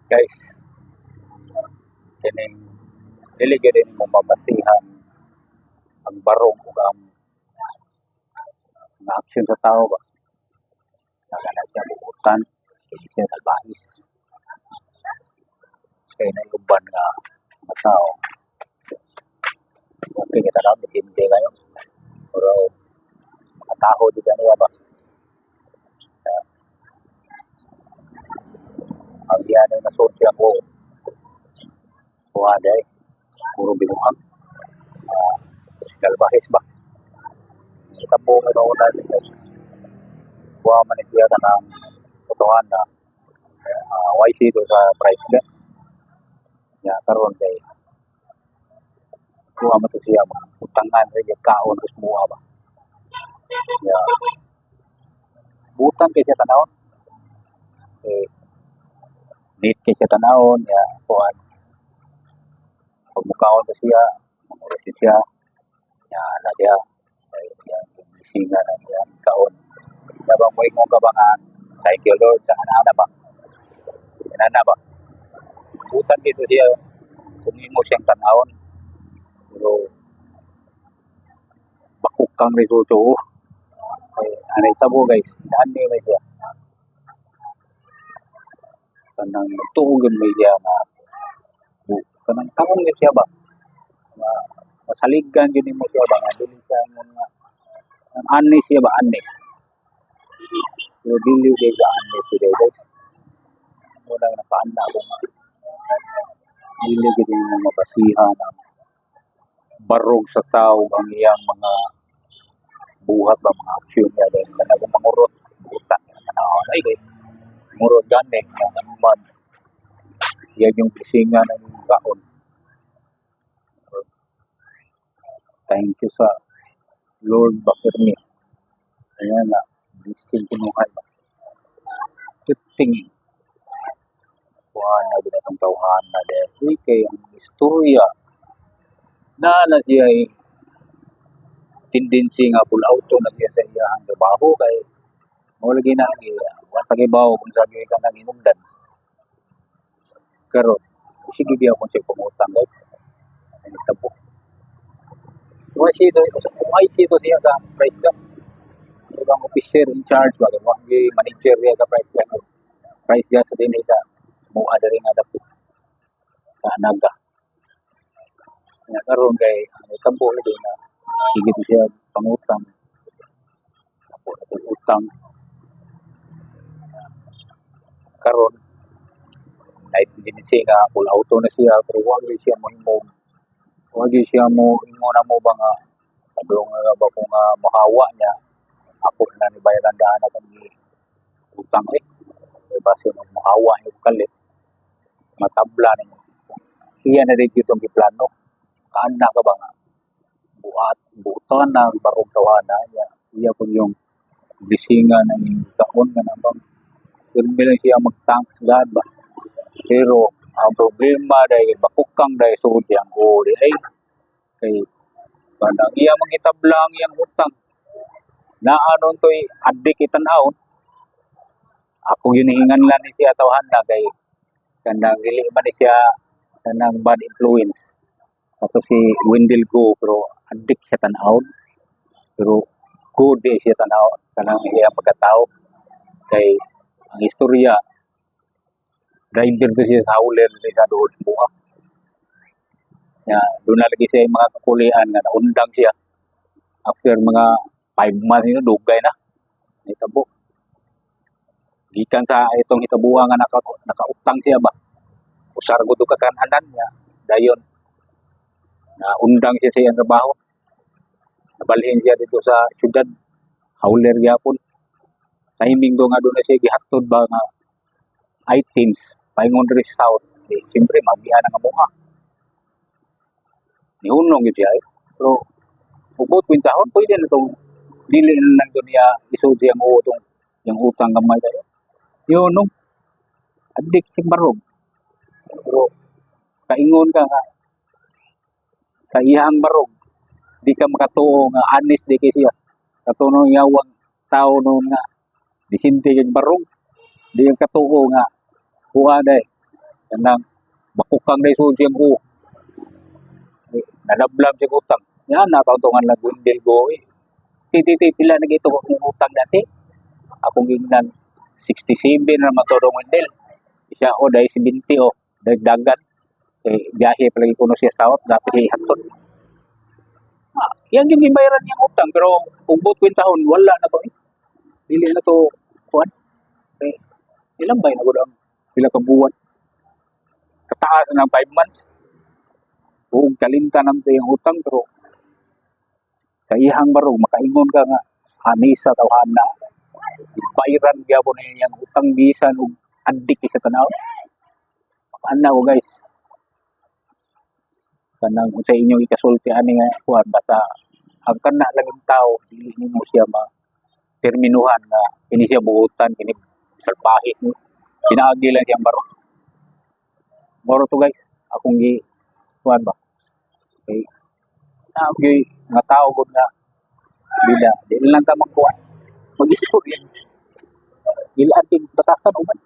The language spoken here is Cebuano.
Guys, kining dili gyud nimo mabasihan ang barog ug ang mga aksyon sa tao ba. Naa na siya buotan, kay siya salbahis. Kay naay uban nga mga tao, okay kita lang, disente kayo. Pero mga tao di niya ba? Ang iya na nasulti ako, kuha day, puro binuang. Salbahis ba? Itabo nga una dito. Kuha man ni siya kanang botohan na YC to sa price gas. Ya karon kay kuha man to siya mga utangan rin yung kaon sa muha ba. Ya butang kay siya tanawon. Eh, neat kay siya tanawon ya kuan. Pag mukaon to siya, manguros siya, ya na siya ay iya gisingan ang iyang kaon. Ya bang moingon ka ba nga, "Thank you, Lord," sa ana ba? Ana ba? Butan dito siya kung imo siyang tanawon. Pero bakukang resulta. Kay anay tabo, guys, ani may siya. Kanang nagtuo gyud may siya nga kanang tarong gyud siya ba. Nga masaligan gyud nimo siya ba nga dili siya ingon nga ang honest siya ba, honest. Pero dili kay ka honest today, guys. Wala nakaanda ko nga dili gyud nimo mabasihan ang barog sa tao, ang iyang mga buhat ba, mga aksyon niya, dahil kanang mangurot buta na ay kay murot gani nga ano man yan yung blessingan ng kaon. Thank you sa Lord ba pirmi. Kaya na blessing kunuhay ba tingin kuha na gud atong tawhan na dahil uy, kay ang istorya na na siya ay tendency nga pull auto na siya sa iyang trabaho kay mao lagi na ang iya wa ta kibaw kung sa gyud ka nang hinungdan. Karon sige gyapon siya pangutang, guys, ay nagtabo. Kung IC to siya sa price gas. Ibang officer in charge ba, wa gyud manager siya sa price gas. Price gas din sa mua diri nga dapit sa Naga. Nga karon kay ang nitabo lagi na sige to siya pangutang. Ako na utang. Karon naay tendency nga full auto na siya, pero wa gyud siya mohimo, wa gyud siya mo ingon na mo ba nga padung nga ba ko nga mohawa niya, ako na ni bayaran daan akong utang eh. Kay base nung mohawa niya og kalit, matabla nimo. Iya na rin itong giplano. Kaana ka ba nga buhat butan na barog tawana niya, iya pud yung blessingan ang kaon nga nabang pirmi lang siya mag-thanks God ba. Pero ang problema dahil bakukang dahil sugod siyang uli ay kay kanang iya mangitabla ang iyang utang. Naa nun to'y adik itan-awon. Ako yun hihingan lang ni siya tawhan na kay kanang dili man ni siya kanang bad influence. Kato si Wendell Go, pero adik siya tan-awon. Pero good di siya tan-aw kanang iya pagkatao. Kay ang istorya, driver to siya sa hauler sa doon buha. Ya, doon na lagi siya yung mga kakulian nga naundang siya. After mga 5 months yun, dugay na. Nahitabo. Gikan sa itong hitabuha nga nakautang siya ba. Usar gud ka kananan niya. Dayon naundang siya sa iyang trabaho. Nabalhin siya dito sa syudad. Hauler gyapon. Timing do nga doon na siya gihatod ba nga items paingon diri sa south. Eh, siyempre magian ang amuha. Nihunong gyud siya eh. Pero ubot kwintahon pwede na tong dili na lang to niya isud siyang utong yung utang gamay kayo. Yun nung adik sig barog. Pero kaingon ka nga sa iyang barog, di ka makatuo nga honest di kay siya. Katuno yawang tao noon nga disente kay barog, di ka katuo nga kuha day. Kanang bakukang dahil sud siyang buhok. Eh, nalablam siya utang. Yan, nakauntungan lang Wendell go eh. Ti, ti, ti, pila na gito akong utang dati. Akong gingnan 67 na matulong Wendell. Siya o, dahil 70 o, dagdagan. Eh, biyahe palagi kuno siya south, dapat siya ihatod. Ah, yan yung ibayaran niyang utang, pero ugbot kwentahon, wala na to eh. Dili na to, kuan. Eh, ilang bay na gud ang pila ka buwan. Kataas na ng 5 months. Ug kalimtan naman to yung utang, pero sa iyang barog makaingon ka nga anisa tawhana ibayaran gyapon na iyang utang bisan og adik sa tanaw. Ana ko, guys, kanang unsa inyong ikasulti ani nga kuan, basta ang kana lang yung tao, dili nimo siya ma terminuhan nga kini siya buutan, kini salbahe ni, pinaagi lang siyang barog. Moro to, guys, akong gi kuan ba okay na gyud nga tao gud nga bida di lang ka magkuan mag-istorya ilaan kay batasan uban.